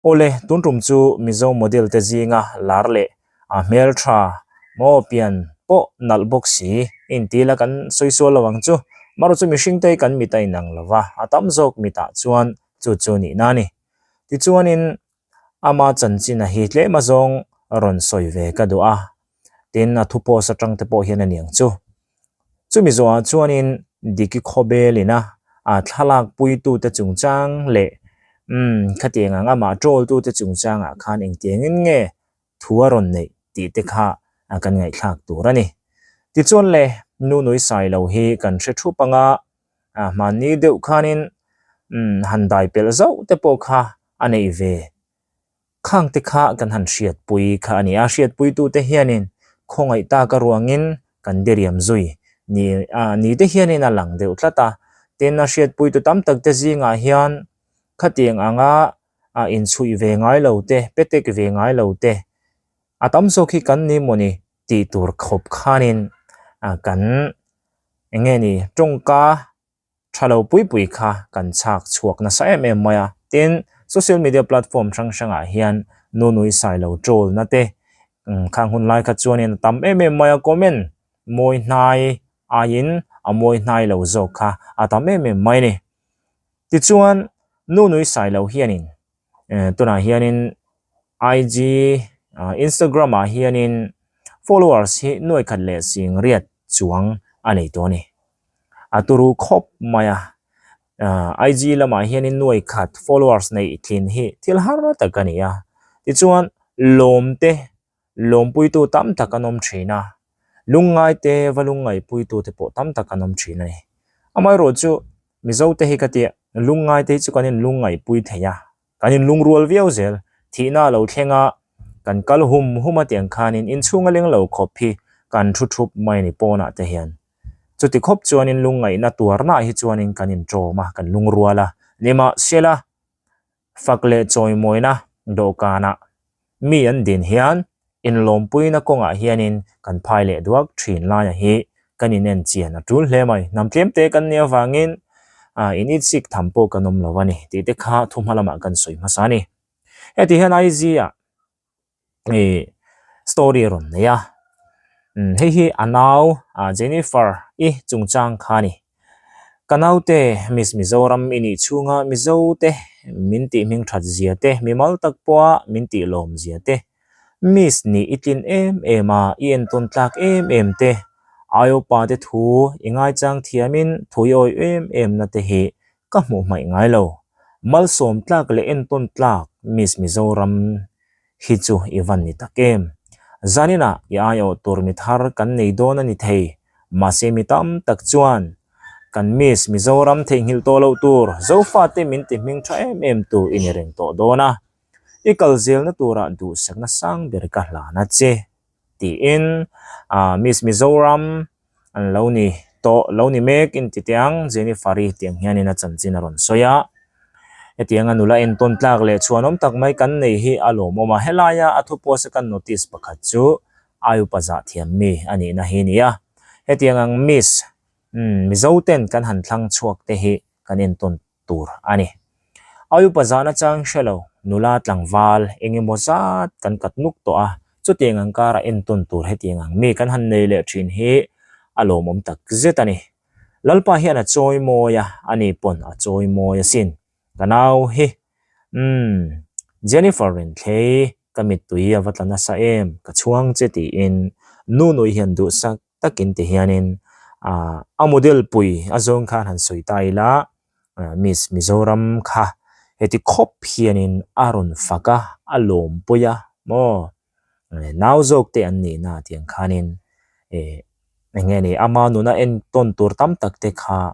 Awle, tun tum chu Mizo model te zinga lar leh a hmeltha maw pian pawh nalh bawk si inti la kan sawi sual lo ang chu. Marawh chu mihring te hi kan mit a inang lo va, a tam zawk mitah chuan chu chu nihna a ni. Tichuanin ama chanchin a hi tlem azawng rawn sawi ve ka duh a, tin a thu post atang te pawh hian a niang chu. Chumi zawhah chuanin Diki khawbel ina a thlalak puitute chungchang leh umm khatiang ang amah troll-tute chungchangah khan engtiangin nge thu a rawn neih tih te kha kan ngaihthlak tur a ni. Tichuan le, nu nui sai lo hi kan hre thup anga hmanni deuh khanin umm han dai pelh zauh te pawh kha a neih ve Khang te kha kan han hriatpui kha a ni a, hriatpuitute hianin khawngaih taka ruangin kan diriam zui ni a ni te hianin a lang deuh tlat a. Tin, a hriatpuitu tam tak te zingah hian khatiang anga a inchhuih ve ngai lo te, petek ve ngai lo te, a tam zawk hi kan ni mawni tih tur khawp khanin kan eng nge ni tawngka tha lo pui pui kha kan chhak chhuak nasa em em mai a. Tin, social media platform hrang hrangah hian nu nui sai lo troll na te khang hun lai kha chuanin a tam em em mai a, comment mawi hnai aiin a mawi hnai lo zawk kha a tam em em mai a ni. Tichuan, nu nui sai lo hianin tunah hianin IG, Instagram ah hianin followers hi nuai khat leh sing riat chuang a nei tawh a ni. A turu khawp mai a, IG lamah hianin nuai khat followers neih tlin hi thil har tak a ni a, tichuan lawm te lawmpuitu tam tak an awm thin a, lungngai te va lungngaihpuitu te pawh tam tak an awm thin a ni. Amaherawh chu Mizo te hi ka tia lungngai te hi chu kan inlungngaihpui thei a, kan inlungrual viau zel, thihna a lo thleng a, kan kal hum hum a tiang khanin inchhung a leng lo khawp hi kan thu thup mai a ni pawnah te hian. Chuti khawp chuanin lungngaihna tuarnaah hi chuanin kan inṭawm a, kan lungrual a, nimahsela fak leh chawimawina dawhkanah mi an din hian inlawmpuina kawngah hianin kan phai leh duak thin laia hi kan inen chian a tul hle mai. Hnam tlemte kan nih avangin in itsik tham pawh kan awm lo a ni tih te kha thuhma lamah kan sawi hmasa a ni. Heti hian Aizi-ah ih story a rawn nei a umm hei hi a nau ah Jennifer i chungchang kha a ni ka naute Miss Mizoram i nih chhunga Mizo te min tih hming that zia te mimal tak pawha min tih lawm zia te Miss nih i tlin em em a i entawn tlak em em te Aiopa te thu i ngaichang thiamin thu i awih em em na te hi ka hmuh hmaih ngai lo. Malsawm tlak leh entawn tlak Miss Mizoram hi chu i van ni tak em? Zaninah i aiawh tur mi thar kan nei dawn a ni thei, mahse mi tam tak chuan kan Miss Mizoram theihnghilh tawh loh tur Zofate min ti hming tha em em tu i ni reng tawh dawn a, i kal zelna turah duhsakna sang ber ka hlan a che. Tiin Miss Mizoram an lo ni tawh lo ni mek in ti teh ang Jennifer-i tiang hianin a chanchin a rawn sawi a. Hetianga nula entawn tlak leh chhuanawm tak mai kan nei hi a lawmawm a, helaia a thu post a kan notice pakhat chu Aiupa zah thiam mi a nihna hi a ni a. Hetiang ang Miss Mizo ten kan han thlang chhuak te hi kan entawn tur a ni. A upa zahna chang hre lo, nula tlangval eng emaw zat kan kat nuk tawh a, chutiang ang kara entawn tur hetiang ang mi kan han nei leh thin hi a lawmawm tak zet a ni. Lalpa hian a chawi mawi a, ani pawn a chawi mawi asin. Ka nau hi, umm, Jennifer Renthlei ka mittui a va tla nasa em, ka chhuang che tiin Nunui hian duhsak takin ti hianin ah a model pui a zawng khan han sawi ta ila Miss Mizoram kha heti khawp hianin a rawn fak a, a lawm pui a maw nau zawk te an nih na tiang khanin eh eng nge ni ama nuna entawn tur tam tak te kha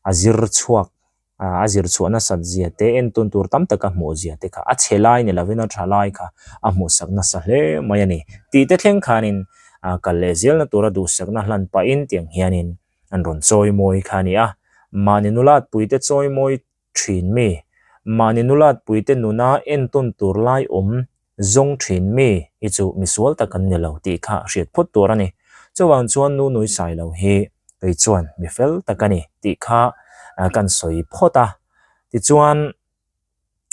a zir chhuak a zir chhuah nasat zia te entawn tur tam taka hmuh zia te kha a chhe lai ni lovin a tha lai kha a hmuhsak nasa hle mai a ni tih te thleng khanin ah kal leh zelna tura duhsakna hlan pahin tiang hianin an rawn chawi mawi kha a ni a mahni nulat puite chawi mawi thin mi mahni nulat puite nuna entawn tur lai awm zawng thin mi hi chu misual tak an ni lo tih kha hriat phawt tur a ni. Chuvang chuan nu nui sai lo hi kei chuan mi fel tak a ni tih kha kan sawi phawt a. Tichuan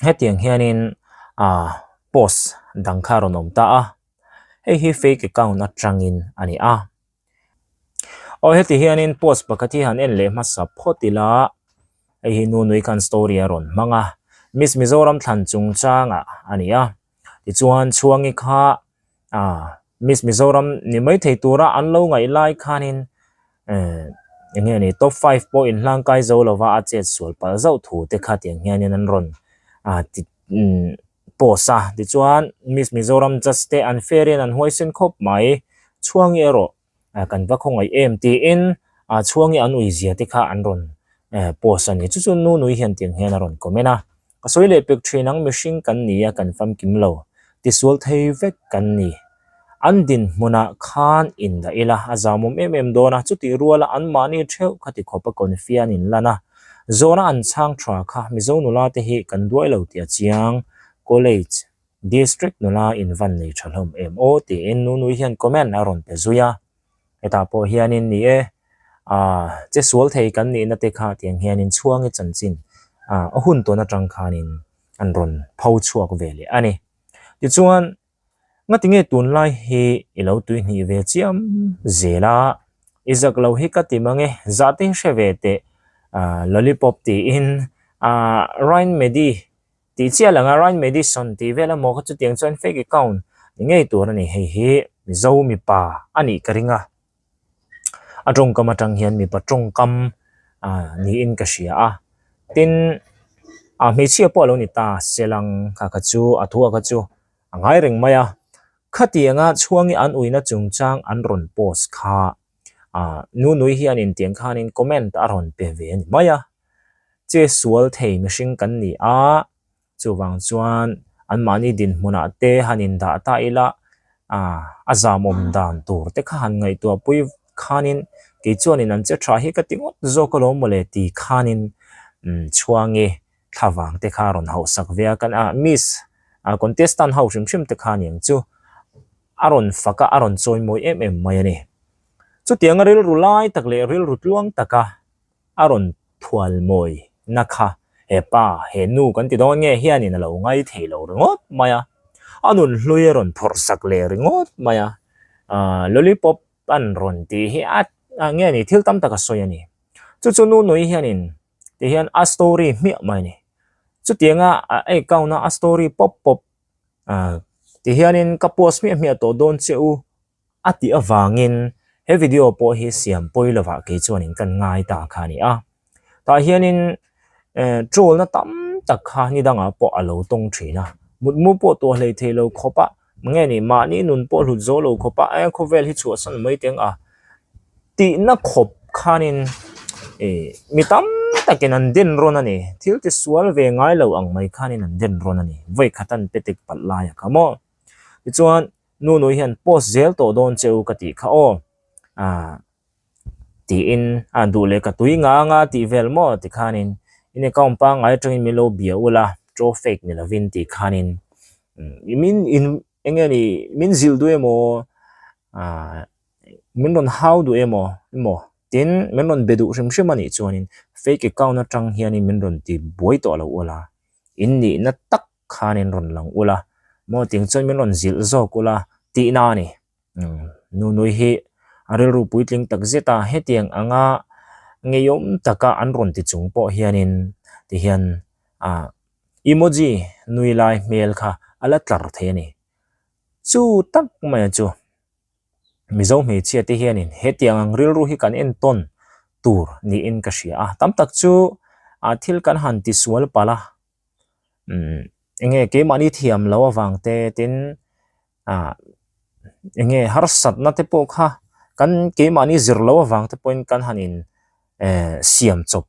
hetiang hianin ah post dang kha a rawn awm ta a, hei hi fake account atangin a ni a. Aw heti hianin post pakhat hi han en leh hmasa phawt ila hei hi Nunui khan story a rawn hmang a, Miss Mizoram thlan chungchangah a ni a, tichuan Chhuangi kha ah Miss Mizoram ni mai thei tura an lo ngaih lai khanin eh eng nge ni top five pawh inhlangkai zo lova a chet sual palh zauh thu te kha tiang hianin an rawn ah ti umm post a tichuan Miss Mizoram judge te an fair in an huaisen khawp mai Chhuangi erawh kan va khawngaih em tiin ah Chhuangi an ui zia te kha an rawn eh post a ni chu chu nu nui hian tiang hian a rawn comment a ka sawi leh pek thin ang mihring kan ni a kan famkim lo tisual thei vek kan ni an dinhmunah khan indah ila a zamawm em em dawn a chutih ruala anmahni theuh kha tikhawp a confi an inlan a zawhna an chhang tha kha Mizo nula te hi kan duai lo tih a chiang college District nula in van nei tha hlawm em aw tiin Nunui hian comment a rawn pe zui a, hetah pawh hianin ni e ah che sual thei kan nihna te kha tiang hianin Chhuangi chanchin ah a hun tawn atang khanin an rawn pho chhuak ve leh a ni. Tichuan ngatinge tunlai hi i lo tuihnih ve chiam zel a, i zak lo hi ka ti mang e, zah te hi hre ve teh ah lollipop tiin ah Ryan Medi Tih chiah lang a, Ryan Madison tih vel emaw kha chutiang chuan fake account ni ngei tur a ni. Hei hi Mizo mipa a nih ka ring a, a tawngkam atang hian mipa tawngkam ah niin ka hria a. Tin, ah hmeichhia pawh a lo ni ta selang kha kha chu a thu a kha chu a ngai reng mai a. Khatianga chhuangi an uina chungchang an rawn post kha ah Nunui hianin tiang khanin comment a rawn pe ve a ni mai a. Che sual thei mihring kan ni a, chuvang chuan anmahni dinhmunah te han indah ta ila ah a zamawm dan tur te kha han ngaihtuah pui khanin kei chuanin an che tha hi ka ti ngawt zawk alawm mawle ti khanin umm chhuangi thlavang te kha a rawn hauhsak ve a kan ah miss ah contestant ho hrim hrim te kha aniang chu a rawn fak a a rawn chawimawi em em mai a ni. Chutianga rilru lai tak leh rilru tluang taka a rawn thual mawi na kha he pa he nu kan ti dawn nge hianin a lo ngai thei lo ringawt mai a, a nun hlui a rawn phawrh sak leh ringawt mai a, aah lollipop an rawn tih hi a nge ni thil tam tak a sawi a ni. Chu chu nu nui hianin ti hian a story hmiah mai a ni. Chutianga a account a a story pawp pawp aah ti hianin ka post hmiah hmiah tawh dawn che u. A tih avangin he video pawh hi siam pawi lovah kei chuanin kan ngai ta kha a ni a. Tah hianin eh troll na tam tak kha ni dangah pawh a lo tawng thin a, mutmu pawh tuah hlei thei lo khawp a, nge ni mahni nun pawh hlut zo lo khawp a, eh khawvel hi chhuahsan mai teng a tihna khawp khanin eh mi tam takin an den rawn a ni. Thil ti sual ve ngai lo ang mai khanin an den rawn a ni. Vawikhat an pe tek palh lai a kha maw. Tichuan. Nunui hian post zel tawh dawn che u ka tih kha aw ah tiin a duh leh ka tui nga anga tih vel maw tikhanin in account pangngai atangin min lo bia ula draw fake ni lovin tih khanin min in eng nge ni min zilh duh emaw ah min rawn hau duh emaw emaw tin min rawn be duh hrim hrim a nih chuanin fake account atang hianin min rawn ti buai tawh lo ula in nihna tak khanin rawn lang ula maw tiang chuan min rawn zilh zawk ula tihna a ni. Nunui hi a rilru puitling tak zet a, hetiang anga ngeiawm taka an rawn ti chung pawh hianin tihian ah emoji nui lai hmel kha a la tlar thei a ni. Chu tak mai chu Mizo hmeichhia te hianin hetiang ang rilru hi kan entawn tur niin ka hria a, tam tak chu ah thil kan han tisual palh a. Umm eng nge keimahni thiam loh avang te tin ah eng nge harsatna te pawh kha kan keimahni zir loh avang te pawhin kan han in eh siam chawp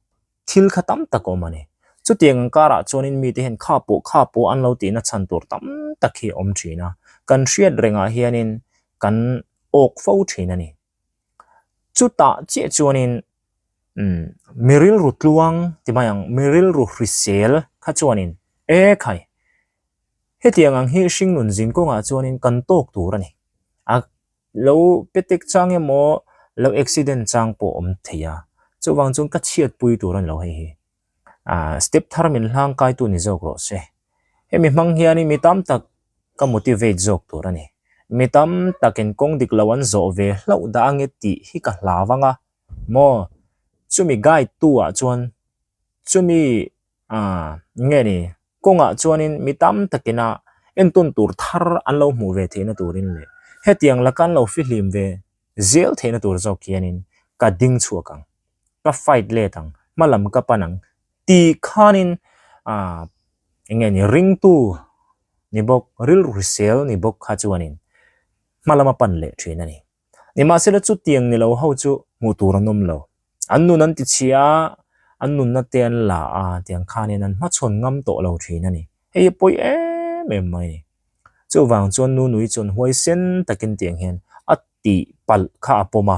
thil kha tam tak a awm a ni. Chutiang ang karah chuanin mite hian kha pawh kha pawh an lo tihna chhan tur tam tak hi a awm thin a, kan hriat rengah hianin kan awk fo thin a ni. Chutah chiah chuanin umm mi rilru tluang ti mai ang mi rilru hrisel kha chuanin e khai hetiang ang hi hringnun zin kawngah chuanin kan tawk tur a ni a lo pe tek chang emaw lo accident chang pawh awm thei a chuvang chuan ka chhiatpui tur a ni lo hei hi. Ah step thar min hlangkaitu ni zawk rawh se. Hemi hmang hianin mi tam tak ka motivate zawk tur a ni. Mi tam takin kawng dik lo an zawh ve hlauh dah ange tih hi ka hlau ang a, maw chumi guide tu ah chuan chumi ah nge ni kawngah chuanin mi tam takina entawn tur thar an lo hmuh ve theihna turin leh hetiang laka an lo fihlim ve zel theihna tur zawk hianin ka ding chhuak ang, ka fight let ang, hma lam ka pan ang tih khanin ah eng nge ni ringtu ni bawk rilru hrisel ni bawk kha chuanin hma lama pan leh thin a ni. Nimahsela chutiang ni lo ho chu hmuh tur an awm lo. An nun an ti chhia a, an nunna te an la a tiang khanin an hmachhawn ngam tawh lo thin a ni. Hei hi pawi em em mai a ni. Chuvang chuan Nunui chuan huaisen takin tiang hian a tih palh kha a pawm a.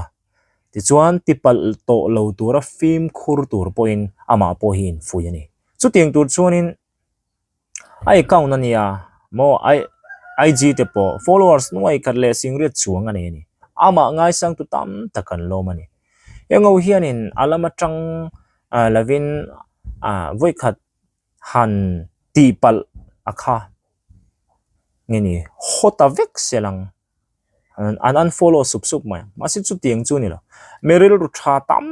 Tichuan ti palh tawh lo tura fimkhur tur pawhin amah pawh hi infuih a ni. Chutiang tur chuanin a account a nia maw IG te pawh followers nuai khat leh singriat chuang a nei a ni. Amah ngaisangtu tam tak an lawm a ni. Eng ho hianin a lam atang lovin vawikhat han tihpalh a kha nge ni haw ta vek se lang. An unfollow sup sup mai ang. Mahse chutiang chu a ni lo. Mi rilru tha tam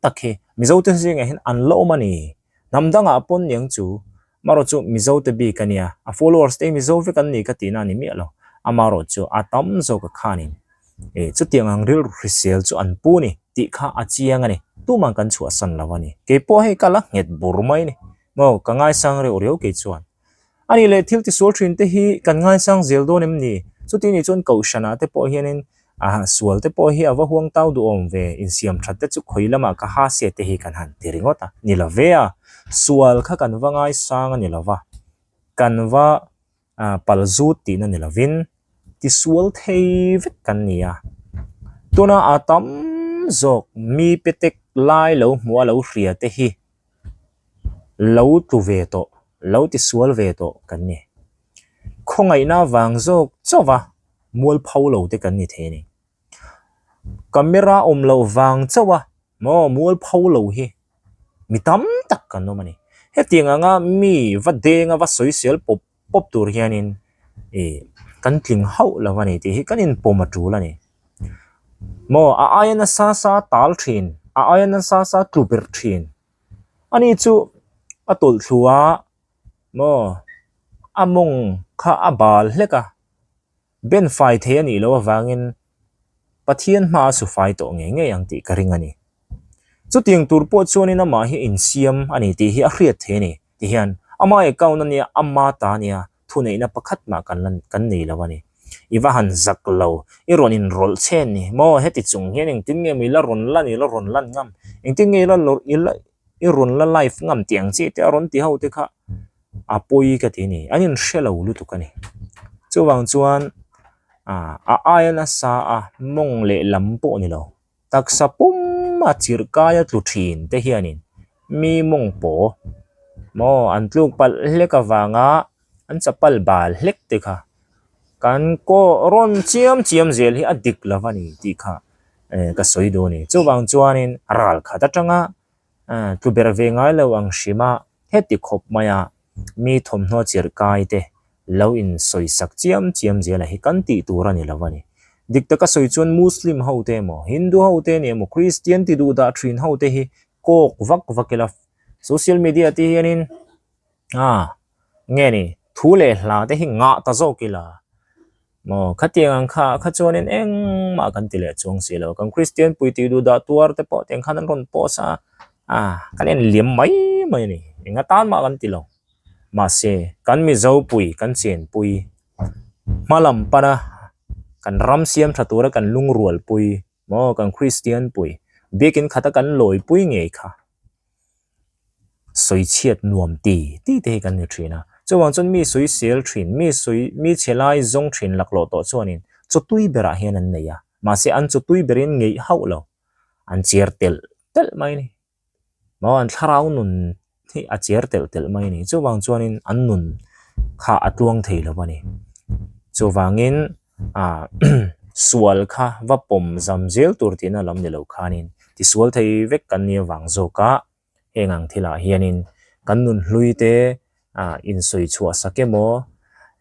tak hi Mizo te zingah hian an la awm a ni. Hnam dangah pawn niang chu marawh chu Mizo te bik a nia. A followers te hi Mizo vek an ni ka tihna a ni miah lo. Amarawh chu a tam zawk a khanin eh chutiang ang rilru hrisel chu an pu ni tih kha a chiang a ni. Tumah kan chhuahsan lo a ni. Keipawh hei ka la nghet bur mai a ni. Maw ka ngaisang reuh riau kei chuan. A nih leh thil tisual thin te hi kan ngaisang zel dawn em ni? Chuti nih chuan Kohhran ah te pawh hianin ah sual te pawh hi a va huang tau duhawm ve, insiam that te chu khawi lamah ka ha se te hi kan han ti ringawt a, ni lo ve a, sual kha kan va ngaisang a ni lo va, kan va ah pal zut tihna ni lovin tisual thei vek kan ni a. Tuna a tam zawk mi petek lai lo hmuh a lo hria te hi Lo tlu ve tawh, lo ti sual ve tawh kan ni. Khawngaihna vang zawk chauh va mualpho lo te kan ni thei a ni. Camera awm loh vang chauh a maw mualpho lo hi mi tam tak kan awm a ni. Hetiang anga mi va deng a va sawisel pawp pawp tur hianin ih kan tling hauh lo a ni tih hi kan inpawm a tul a ni. Maw a aia nasa sa tal thin, a aia nasa sa tlu ber thin. Ani chu a tawlh thlu a, maw a mawng kha a bal hlek a, ben fai thei a nih loh avangin Pathian hma a su fai tawh ngei ngei ang tih ka ring a ni. Chutiang tur pawh chuanin amah hi insiam a ni tih hi a hriat thei a ni. Tihian ama account a nia, ama ta a nia, thuneihna pakhat mah kan la kan nei lo a ni. I va han zak lo, i rawn inrawlh chen ni maw? Heti chung hian engtin nge maw i la rawn lan, i la rawn lan ngam? Engtin nge i la i la i rawn la live ngam tih ang chi te a rawn ti ho te kha a pawi ka ti a ni. An inhre lo lutuk a ni. Chuvang chuan ah a aia nasa a mawng lehlam pawh ni lo. Taksa pum a chirh kai a tlu thin te hianin mi mawng paw maw an tluk palh hlek avanga an chapal bal hlek te kha kan kaw rawn chiam chiam zel hi a dik lo a ni tih kha eh ka sawi duh a ni. Chuvang chuanin ral khat atanga tlu ber ve ngai lo ang hrim a heti khawp mai a. Mi thawmhnaw chirh kai te lo in sawi sak chiam chiam zel a hi kan tih tur a ni lo a ni. Dik taka sawi chuan Muslim ho te emaw, Hindu ho te ni emaw, Christian ti duh dah thin ho te hi kawk vak vak ila social media te hianin ah nge ni thu leh hla te hi ngah ta zawk ila. Maw khatiang ang kha kha chuanin engmah kan ti leh chuang si lo. Kan Kristian pui tih duh dah tuar te pawh tiang khan an rawn post a, ah kan en liam mai mai a ni. Eng atan mah kan ti lo. Mahse kan Mizo pui kan chenpui hma lam pana kan ram siam tha tura kan lungrual pui maw kan Kristian pui biakin khata kan lawi pui ngei kha. Sawi chhiat nuam ti ti te hi kan ni thin a. Chuvang chuan mi sawi sel thin, mi sawi mi chhe lai zawng thin laklawh tawh chuanin chawtui berah hian an nei a. Mahse an chawtui berin ngeih hauh lo. An cher telh telh mai a ni. Maw an thlarau nun hi a cher telh telh mai a ni. Chuvang chuanin an nun kha a tluang thei lo a ni. Chuvangin ah sual kha va pawm zam zel tur tihna lam ni lo khanin tisual thei vek kan nih avang zawk a heng ang thilah hianin kan nun hlui te. Ah insawi chhuah sak emaw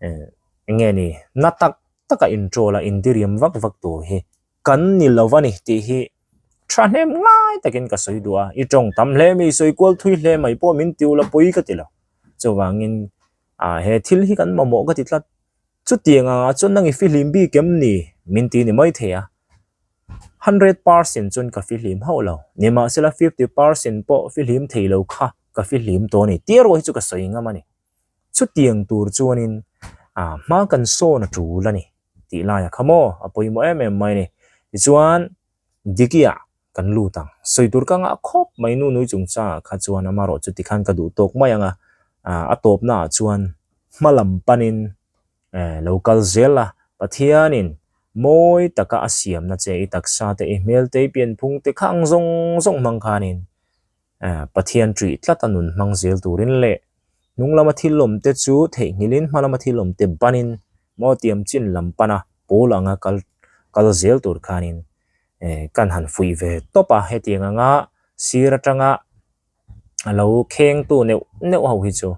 eh eng nge ni na tak taka introll a indiriam vak vak tur hi kan ni lo a ni tih hi thahnem ngai takin ka sawi duh a, i tawng tam hle mai, i sawi kual thui hle mai pawh min ti ula pawi ka ti lo. Chuvangin ah he thil hi kan mamawh ka ti tlat. Chutiang angah chuan nang i fihlim bik em ni? Min ti ni mai thei a. 100% chuan ka fihlim hauh lo. Nimahsela 50% pawh fihlim thei lo kha ka fihlim tawh a ni. Tih erawh hi chu ka sawi ngam a ni. Chutiang tur chuanin ah hma kan sawn a tul a ni tih laiah kha maw a pawimawh em em mai a ni. Tichuan Dikiah kan lut ang. Sawi tur ka ngah khawp mai nu nui chungchangah kha chuan amarawh chu tikhan ka duh tawk mai ang a, a tawpnaah chuan hma lam panin lo kal zel a, Pathianin mawi taka a siamna che i taksa te i hmel te i pianphung te kha ang zawng zawng hmang khanin Pathian ṭih tlat a nun hmang zel turin leh hnung lama thil awm te chu theihnghilhin hma lama thil awm te banin maw tiam chin lam pana pawl anga kal kal zel tur khanin kan han fuih ve tawp a, hetiang anga sir atanga a lo khengtu neuh neuh ho hi chu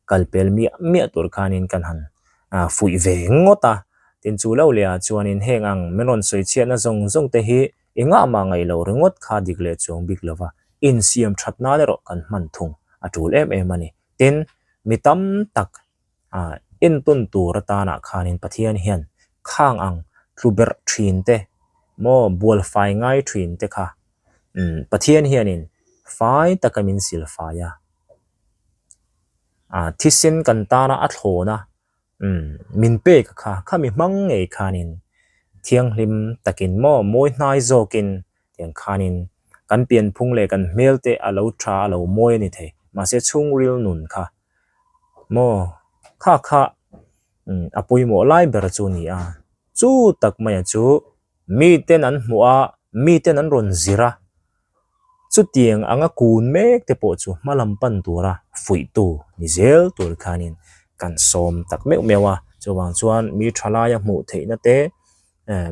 kal pel miah miah tur khanin kan han fuih ve ngawt a, tin chu lo leh ah chuanin heng ang min rawn sawi chhiatna zawng zawng te hi engah mah ngaih loh ringawt kha dik leh chuang bik lova insiam that nan erawh kan hman thung a tul em em a ni. Tin, mi tam tak ah entawn tur atanah khanin Pathian hian khang ang tlu berh thin te maw bual fai ngai thin te kha umm Pathian hianin fai taka min sil fai a, ah thisen kan tana a thlawn a umm min pek a kha khami hmang ngei khanin thianghlim takin maw mawi hnai zawkin tiang khanin kan pianphung leh kan hmel te a lo tha a lo mawi a ni thei mahse chhungril nun kha Maw? Kha kha a pawimawh lai ber chu a ni a, chu tak maia chu miten an hmuh a, miten an rawn zir a, chutiang anga kun mek te pawh chu hma lam pan tura fuihtu ni zel tur khanin kan sawm tak meuh meuh a, chuvang chuan mi tha laia hmuh theihna te,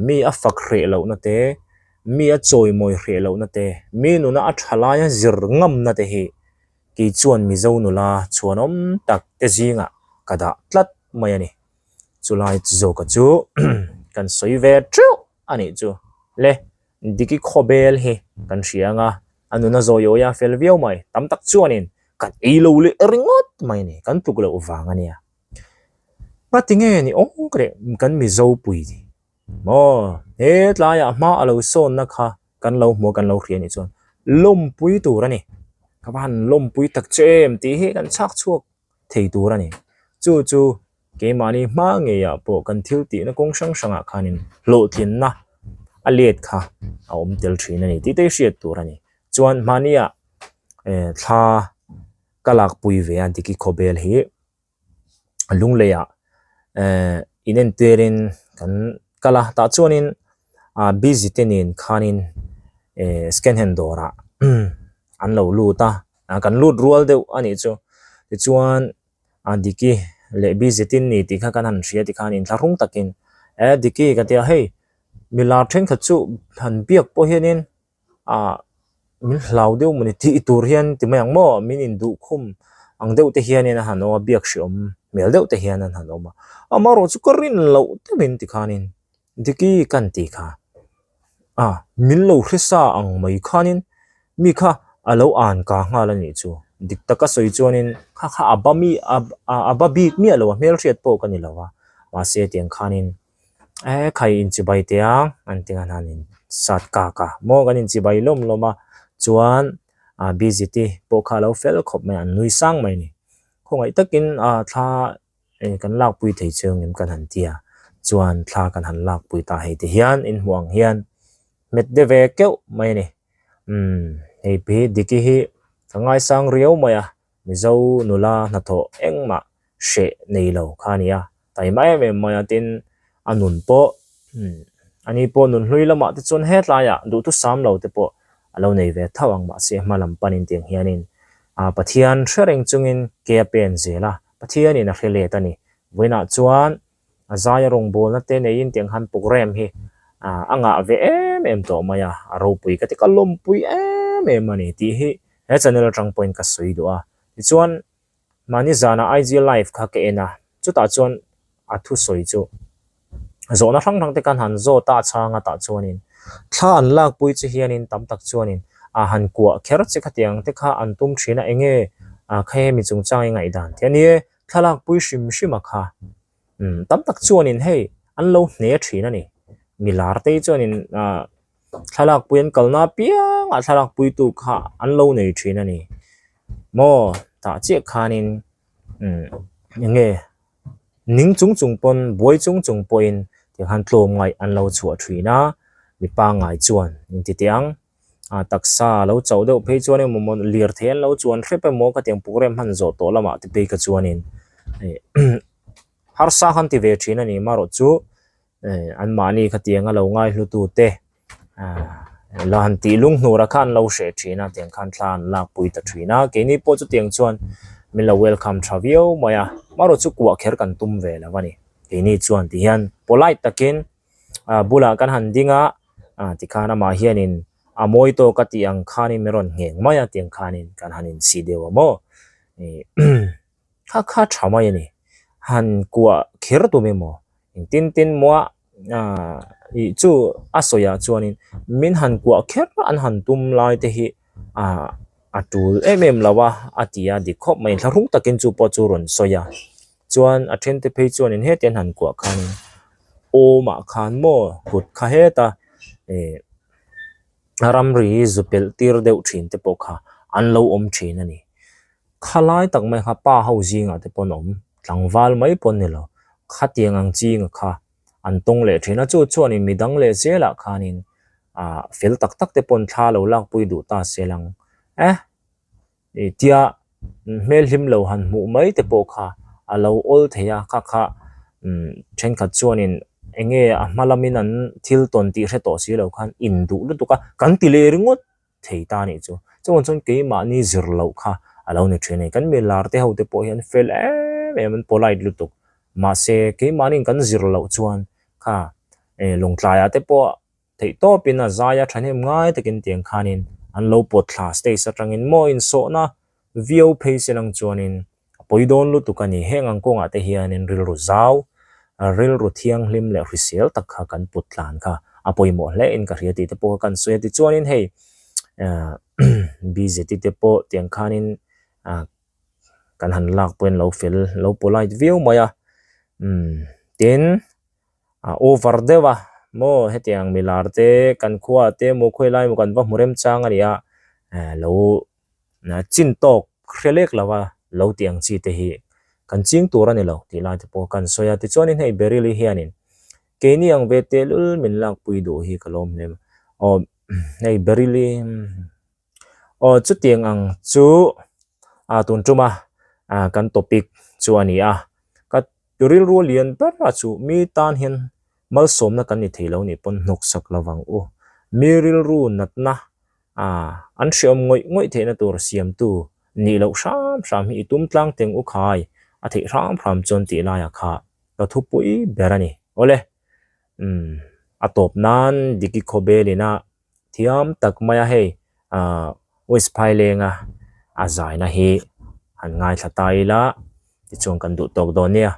mi a fak hreh lohna te, mi a chawimawi hreh lohna te, mi nuna a tha laia zir ngamna te hi Kei chuan Mizo nula chhuanawm tak te zingah ka dah tlat mai a ni. Chulai zawka chu kan sawi ve teuh a nih chu. Le, Diki Khawbel hi kan hria anga a nuna zawi awi a fel viau mai. Tam tak chuanin kan ei lo leh ringawt mai a ni, kan tluk loh vang a nia. Ngatinge ni awk leh kan Mizo pui Maw, he tlaiah hma a lo sawnna kha kan lo hmu a, kan lo hria anih chuan lawmpui tur a ni. Ka va han lawmpui tak che em tih hi kan chhak chhuak thei tur a ni. Chu chu keimahni hma ngeiah pawh kan thil tihna kawng hrang hrangah khanin hlawhtlinna a let kha a awm tel thin a ni tih te hi hriat tur a ni. Chuan hmahniah thla ka lakpui ve a Diki Khawbel hi. Lungleiah ehh in entirin kan kal a tah chuanin ah busy te nen khanin ehh second hand dawrah an lo lut a ah kan lut rual deuh a nih chu tichuan ah Diki leh busy te an ni tih kha kan han hria tikhan inthlahrung takin eh Diki ka tia hei milar thenkhat chu han biak pawh hianin ah min hlau deuh mawni tih tur hian ti mai ang maw min induh khum ang deuh te hianin a han awm a biak hreawm hmel deuh te hian an han awm a amaherawh chu ka rin loh deuhin tikhanin Diki kan tih kha ah min lo hre sa ang mai khanin mi kha a lo an ka nghal a nih chu dik taka sawi chuanin kha kha a ba mi a ba bik miah lo a hmelhriat pawh ka ni lo a mahse tiang khanin. Eh khai inchibai teh ang an ti ngan han in sat kak a maw kan inchibai lawm lawm a chuan ah busy te pawh kha a lo fel khawp mai a an nui sang mai a ni khawngaih takin ah thla eh kan lakpui thei chiang em kan han ti a chuan thla kan han lakpui ta hei ti hian in hmuh ang hian hmet de ve keuh mai a ni umm hei hi Diki hi ka ngaisang riau mai a. Mizo nula hnathawh engmah hreh nei lo kha a ni a, taima em em mai a tin a nun pawh ani pawh nun hlui lamah te chuan hetlaiah duhthusam lo te pawh a lo nei ve tho ang mahse hma lam panin tiang hianin ah Pathian hre reng chungin ke a pen zel a, Pathianin a hre let a ni. Vawiinah chuan a zaia rawngbawlna te neiin tiang han programme hi ah a ngah ve em em tawh mai a, a ropui ka ti ka lawmpui em em a ni tih hi he channel atang pawhin ka sawi duh a tichuan Mahni zana IG live kha ka en a, chutah chuan a thusawi chu zawhna hrang hrang te khan han zawt a, a chhang a tah chuanin thla an lakpui che hianin tam tak chuanin a han kuah kher che khatiang te kha an tum thin a, enge kha hemi chungchang i ngaihdan tih a ni e, thlalakpui hrim hrim a kha. Umm tam tak chuanin hei an lo hne thin a ni, milar te hi chuanin ah thlalakpui an kalna apiangah thlalakpuitu kha an lo nei thin a ni. Maw tah chiah khanin umm eng nge ning chung chung pawn buai chung chung pawhin tikhan tlawm ngaih an lo chhuah thin a, mi pangngai chuan inti teh ang. A taksa a lo chauh deuh phei chuan emaw maw lirthei an lo chuan hrep emaw ka tiang program hman zawh tawh lamah te phei kha chuanin harsa khan ti ve thin a ni marawh chu anmahni khatianga lo ngaihlutu te la han tih lung hnur a kha an lo hreh thin a tiang khan thla an lak pui ta thin a keini pawh chutiang chuan min lo welcome tha viau mai a marawh chu kuah kher kan tum ve lo a ni keini chuan ti hian polite takin ah bulah kan han ding a ah tikhan amah hianin a mawi tawk a tih ang khanin min rawn ngheng mai a tiang khanin kan han insi deuh a maw ih kha kha tha mai a ni han kuah kher tum emaw engtin tin maw a ah ih chu a sawi ah chuanin min han kuah kher an han tum lai te hi ah a tul em em lo a a ti a dik khawp mai thlahrung takin chu pawh chu rawn sawi a. Chuan a then te phei chuanin heti an han kuah khanin awmah khan maw kut kha heta ih ramri zu pelh tir deuh thin te pawh kha an lo awm thin a ni. Khalai tak mai kha pa ho zingah te pawh an awm tlangval mai pawh an ni lo khatiang ang chinga kha an tawng leh thin a chu chuanin midang leh zelah khanin ah fel tak tak te pawh an thla lo lakpui duh ta se lang eh. Ih tia hmel hlim lo han hmuh mai te pawh kha a lo awl thei a kha kha umm thenkhat chuanin eng nge a hma lamin an thil tawn tih hre tawh si lo khan in duh lutuk a kan ti leh ringawt thei ta anih chu chuvang chuan keimahni zir loh kha a lo ni thin a ni kan mi lar te ho te pawh hi an fel em em an polite lutuk mahse keimahniin kan zir loh chuan kha eh lawngtlaiah te pawh Theih tawpin a zai a thahnem ngai takin tiang khanin an lo pawt thla stage atangin maw insawhna viau phei se lang chuanin a pawi dawn lutuk a ni. Heng ang kawngah te hianin rilru zau, rilru thianghlim leh hrisel tak kha kan put tlan kha a pawimawh hle in ka hria tih te pawh kha kan sawi a. Tichuanin hei BZT te pawh tiang khanin kan han lak pawhin lo fel lo polite viau mai a. Umm tin. a over deuh a maw hetiang milar te kan khua te maw khawi lai maw kan va hmu remchang a ni a eh lo chin tawk hre lek lo a lo tih ang chi te hi kan ching tur a ni lo tih lai te pawh kan sawi a tichuanin hei Baryl-i hianin keini ang ve tehlul min lakpui duh hi ka lawm hle mai aw hei Baryl-i aw chutiang ang chu a tun tuma ah kan topic chu a ni a ka Rilru lian ber a chu mi tan hian malsawmna kan ni thei lo nih pawn hnawksak lo vang u. Mi rilru natna a an hreawm ngawih ngawih theihna tur siamtu nih loh hram hram hi i tum tlang teng u khai a theih hram hram chuan tih laiah kha ka thupui ber a ni. Awle, umm a tawp nan Diki Khawbelina Thiam tak mai a hei ah West Phailenga a zaina hi han ngaithla ta ila tichuan kan duh tawk dawn nia.